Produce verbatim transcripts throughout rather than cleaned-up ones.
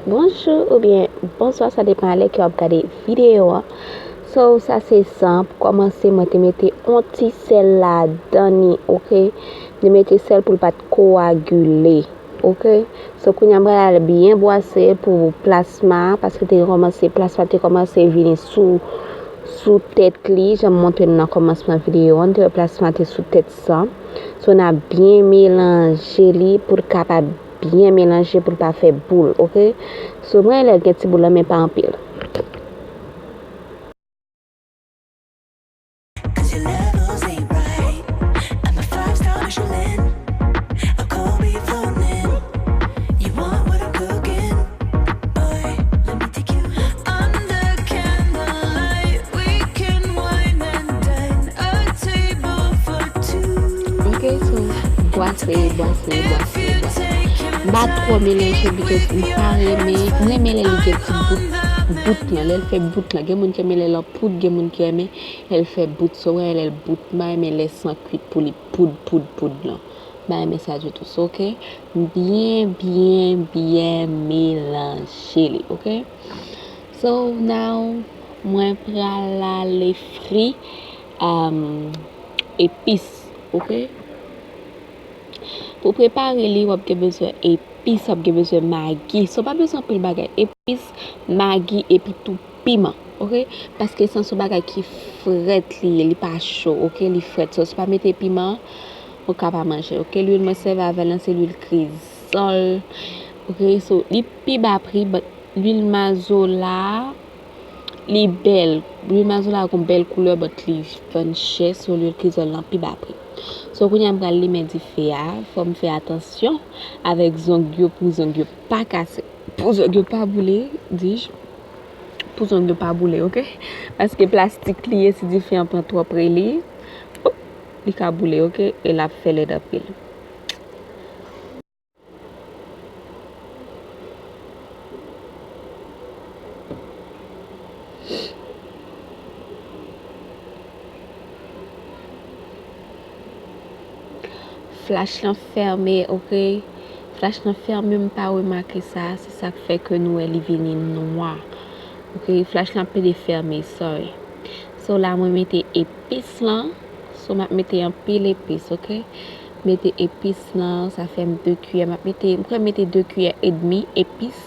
Bonjou oubyen bonswa, sa depann a lè ke w ap gade videyo a. So, sa se san. Pou kòmanse, mwen te mete yon ti sèl ladan li, oke? Mwen te mete sèl pou l pa t koagile, oke? So, kounye a, m pral al byen bwase pou plasma, paske te kòmanse, plasma te kòmanse vini sou, sou tèt li, jan m montre nou nan kòmansman videyo a, nou te wè plasma te sou tèt san. So, n ap byen melanje li pou l kapab byen melanje pou l pa fè boul, oke? So, mwen lè l gen ti boul la, men pa anpil. Ok, so, bwase, bwase, bwase, bwase. M pa twò melanje because m pa renmen, m renmen lè li gen ti bout, bout lan, lè l fè bout lan. Gen moun ki renmen lè l an poud, gen moun ki renmen lè l fè bout. So, mwen renmen lè l bout, m pa renmen lè san kwit pou li poud, poud, poud lan. M pa renmen sa ditou. So, ok, m byen, byen, byen melanje li, ok? So, now, mwen pral ale fri, um, epis, ok? Pou prepare li, w ap gen bezwen epis, w ap gen bezwen magi. So, w pa bezwen anpil bagay. Epis, magi, epi tou piman, ok? Paske san se yon bagay ki frèt li ye, li pa cho, ok? Li frèt. So, si w pa mete piman, ou ka pa manje, ok? Lwil mwen sèvi avè l lan, se lwil krizòl, ok? So, li pi ba pri, but lwil mazola, li bèl. Lwil mazola a gon bèl koulè, but li vann chè, so lwil krizòl lan pi ba pri. So, kounye a m pral limen dife a, fò m fè atansyon avèk zong yo pou zong yo pa kase, pou zong yo pa boule, dis, pou zong yo pa boule, ok? Paske plastik li ye, si dife an pran twò pre li, li ka boule, ok? E l ap fè lèd anpil. Flach lan fèmen, ok? Flach lan fèmen, m pa remake sa, se sa k fè ke nou wè li vini nwa. Ok, flach lan ap pede fèmen, sorry. So, la, mwen mete epis lan. So, m ap mete anpil epis, ok? Mete epis lan, sa fè m de kiyè. M ap mete, m kwè m mete de kiyè edmi epis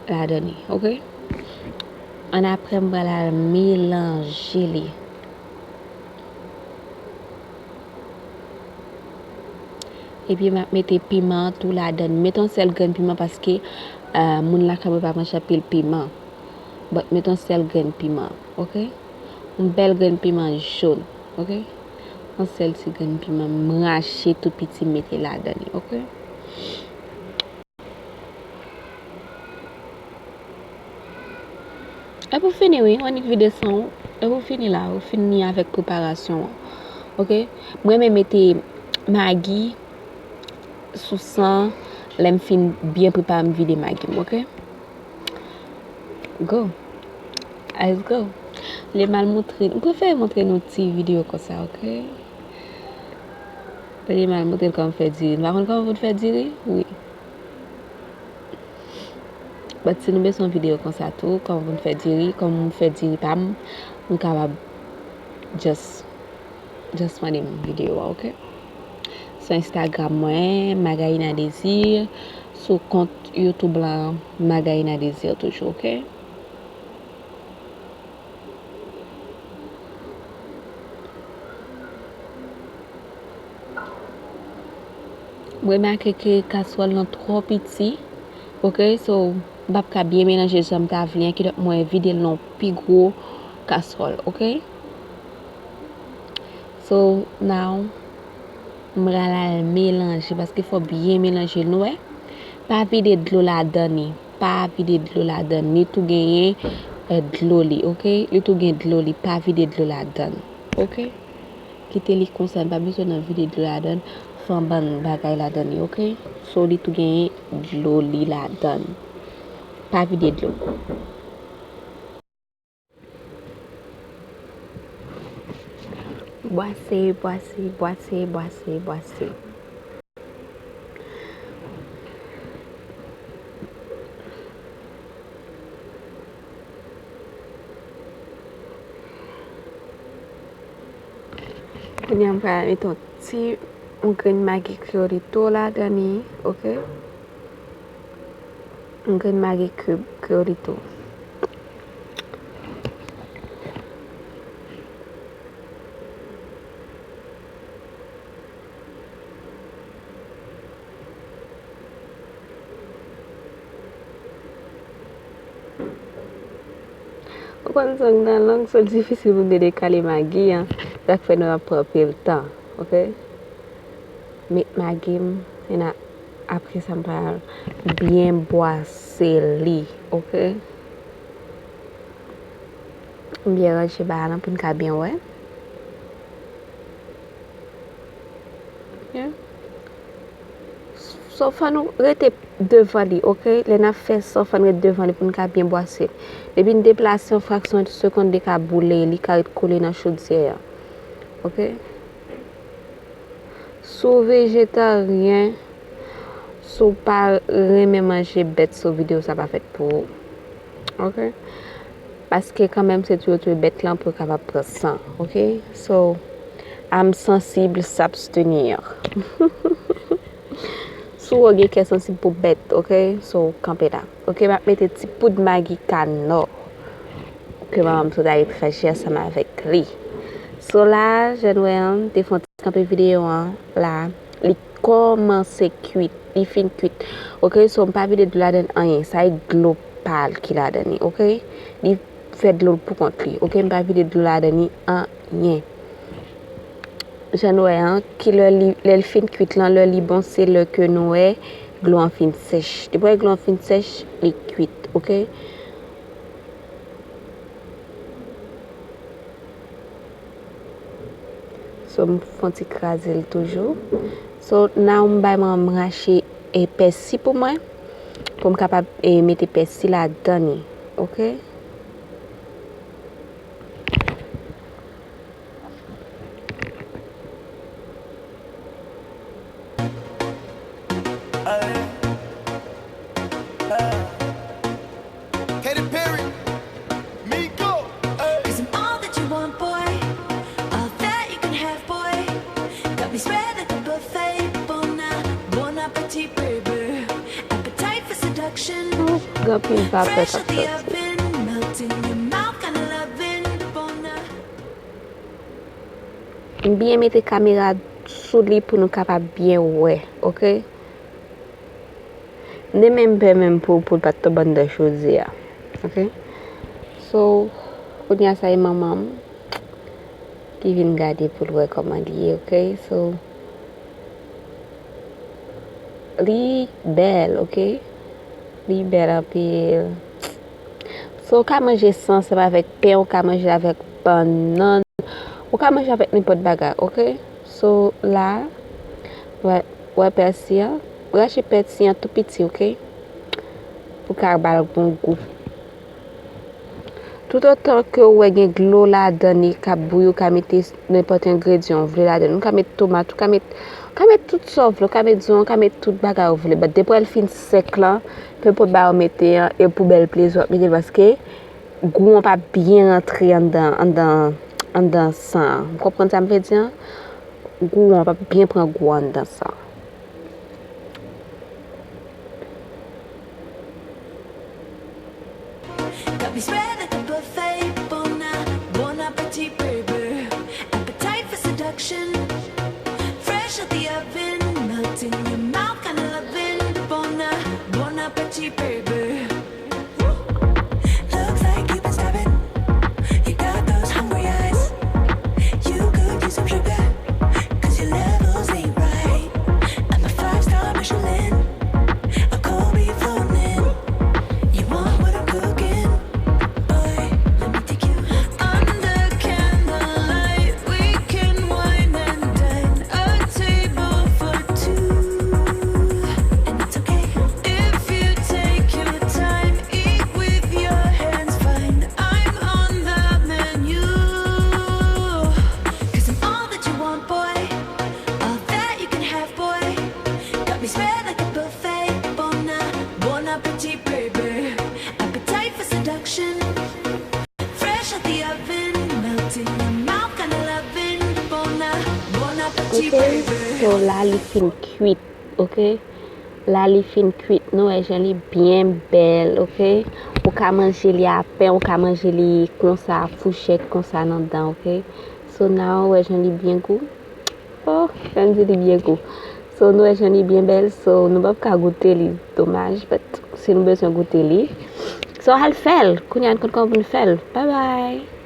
ladan li, ok? Annapre, m pral al melanje li. Epi, m ap mete piman tou ladan. Mete yon sèl grenn piman paske, euh, moun lakay mwen pa manje anpil piman. But mete yon sèl grenn piman, ok? Yon bèl grenn piman jòn, ok? Yon sèl ti grenn piman, m rache tou piti, m mete ladan li, ok? Epi w fini, wi, w annik vide san w. Epi w fini la, ou fini avèk preparasyon an, ok? Mwen renmen mete magi sou san, lè m fin byen prepare, m vide magi m, ok? Go. Let's go. Li mal montre. M prefere montre nou ti videyo konsa, ok? Li mal montre l kòman fè diri. M pa konn kòman pou n fè diri. Wi. But si nou bezwen videyo konsa tou, kòman pou n fè diri, kòman m fè diri pa m, m kapab just Just mande m videyo a, ok? Sou Instagram mwen, Magaïna Désir. Sou kont YouTube lan, Magaïna Désir toujou, ok? M remake ke kaswòl lan twò piti, ok? So, m p ap ka byen melanje jan m ta vle an, kidonk mwen vide l nan yon pi gwo kaswòl, ok? So, now, m pral al melanje, paske fò byen melanje l, nou wè. Pa vide dlo ladan li. Pa vide dlo ladan li. Li tou genyen, eh, dlo li, ok? Li tou gen dlo li. Pa vide dlo ladan li, ok? Kite li konsa, n pa bezwen nan vide dlo ladan. Fè yon bann bagay ladan li, ok? So, li tou genyen dlo li ladan. Pa vide dlo. Bwase, bwase, bwase, bwase, bwase. Kounye a m pral mete yon ti, yon grenn Maggi Creolito ladan li, oke? Yon grenn Maggi Cube Creolito. Ou konn zong nan lang, so l difisil pou m te dekale Maggi an. Sa k fè nou ap pran anpil tan, oke? Met Maggi m, and a-, apre sa m pral byen bwase li, oke? M byen ranje bagay lan pou n ka byen wè. Yeah. So, fò nou rete devan li, oke? Lè n ap fè sa, fò n ret devan li pou n ka byen bwase. Depi n deplase yon fraksyon segonn, li ka boule, li ka ret kole nan chodyè a. Oke? Si w vejetaryen, si w pa renmen manje bèt, so videyo sa pa fèt pou ou. Oke? Paske kanmenm se touye touye bèt lan pou yo kapab pran san, oke? So, âme sensible s'abstenir. Si w gen kè sansib pou bèt, oke? So, kanpe la. Oke, m ap mete ti poud Maggi Knorr ke manman m sot al etranje ansanm avèk li. So la, jan nou wè an, m te fè yon ti kanpe videyo an la. Li kòmanse kwit, li fin kwit. Oke, so m pa vide dlo ladan l anyen. Sa e dlo pa l ki ladan li, oke? Li fè dlo l pou kont li, oke? M pa vide dlo ladan li anyen. Jan nou wè an, ki lè li, lè l fin kwit lan, lè li bon, se lè ke nou wè dlo an fin sèch. Depi w wè dlo an fin sèch, li kwit, oke? So, m fè yon ti kraze l toujou. So, now m bay manman m rache, e, pèsi pou mwen, pou m kapab, e, mete pèsi ladan li, oke? Katy Perry, Miko, hey. 'Cause I'm all that you want, boy. All that you can have, boy. Got me spread like a buffet. Bon, bon appetit, baby. Appetite for seduction. Gen anpil vapè k ap soti. Fresh out the oven, melt in your mouth, kinda loving. Bon, M byen mete kamera sou li pou nou kapab byen wè, oke? M te menm pè menm pou, pou l pa t tonbe anndan chodyè a, oke? So, kounye a sa e manman m ki vin gade pou l wè kòman li ye, oke? So, li bèl, oke? Li bèl anpil. So, ou ka manje sa ansanm avèk pen, ou ka manje avèk bannann, ou ka manje avèk nenpòt bagay, oke? So, la, wè, wè pèsi an. Rache pèsi an tou piti, oke? Pou ka ba l bon gou. Toutotan ke w wè gen dlo ladan li k ap bouyi, ou ka mete nenpòt engredyan w vle ladan li. Ou ka met tomat, ou ka met, ou ka met tout sa w vle, ou ka met zòn, ou ka met tout bagay ou vle. But depi w wè l fin sèk lan, pe enpòt bagay ou mete an, e pou bèl plezi w ap mete l, paske gou an p ap byen rantre anndan, anndan, anndan san an. Ou konprann sa m vle di an? Gou an p ap byen pran gou anndan san an. Got me spread like a buffet. Bon, bon appetit, baby. Appetite for seduction. Fresh out the oven, melt in your mouth, kinda loving. Bon, bon appetit, baby. Looks like you've been starving. You got those hungry eyes. You could use some sugar, 'cause your levels ain't right. I'm a five-star Michelin, a cold beef floating in. You want what I'm cooking? Boy, let me take you under candlelight. We can wine and dine, a table for two. And it's okay if you take your time, eat with your hands, fine. I'm on the menu. 'Cause I'm all that you want, boy. All that you can have, boy. Got me spread like a buffet. Bon, bon appetit, baby. Appetite for seduction. Fresh out the oven, melt in your mouth, kinda loving. Bon, So la li fin kwit, ok? La li fin kwit, nou wè jan li byen bèl, ok? Ou ka manje li a pen, ou ka manje li konsa, fouchèt konsa nan dan, ok? So now, ou wè jan li byen gou. Oh, jan di li byen gou. So nou wè jan li byen bèl, so nou p ap ka goute li, domaj, but si nou bezwen goute li. So al fè l, kounye a n konn kòman pou n fè l. Bye bye.